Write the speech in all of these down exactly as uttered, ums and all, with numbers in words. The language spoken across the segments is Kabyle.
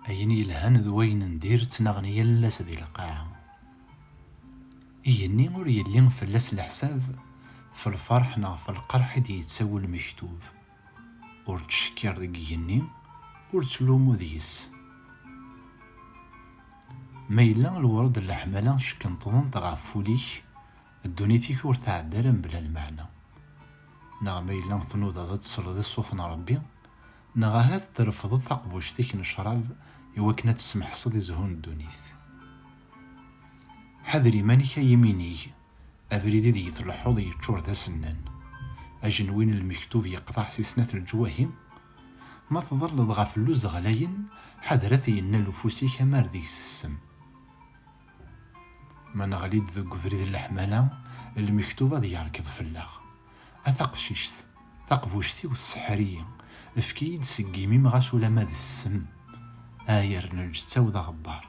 Ayen yelhan d wayen n dir ttnaɣen yal ass di lqaɛa. Igenni ur yelli fell-as leḥsab f lferḥ neɣ f lqerḥ i d-yettawi lmektub. Ur ttcekkir deg igenni, ur ttlumu deg-s. Ma yella lwerd n leḥmala ckenṭḍent ɣef wul-ik, ddunit-ik ur tɛedda ara mebla lmeɛna. Neɣ ma yella tnudaḍ ad tesleḍ i ṣṣut n Ṛebbi, neɣ ahat trefdeḍ taqbuct-ik n ccrab i wakken ad tesmeḥseḍ i zzhu n ddunit. Ḥader iman-ik ay iminig, abrid ideg tleḥḥuḍ yeččur d asennan. Ajenwi n lmektub yeqḍeɛ si snat leǧwahi. Ma tḍelleḍ ɣef lluz ɣlayen, ḥader ad t-yennal ufus-ik amar deg-s ssem. Ma neɣli-d deg ubrid n leḥmala, lmektub ad yerkeḍ fell-aɣ. A taqcict, taqbuct-iw tesseḥr-iyi, efk-iyi-d seg imi-m ɣas ulamma d ssem. Ayer n lǧetta-w d aɣebbar.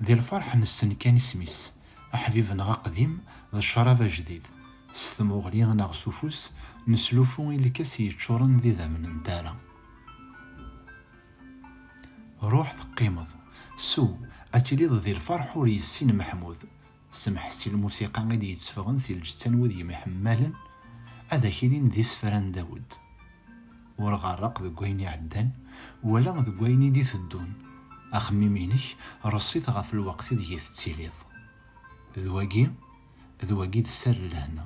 Di lferḥ nessen kan isem-is, aḥbib-nneɣ aqdim d ccrab ajdid. S tmuɣli neɣ s ufus, neslufu i lkas yeččuren d idammen n tara. Ruḥ teqqimeḍ, sew, ad tiliḍ di lferḥ ur yessin Meḥmud. Semḥ si lmusiqa i d-yetteffɣen si lǧetta n wid yemḥemmalen, ad ak-ilin d isefra n Dawed. Ur ɣerraq deg wayen iɛeddan, wala deg wayen i d-iteddun. Axemmim-inek, reṣṣit ɣef lweqt ideg tettiliḍ. D wagi, d wagi d sser n lehna.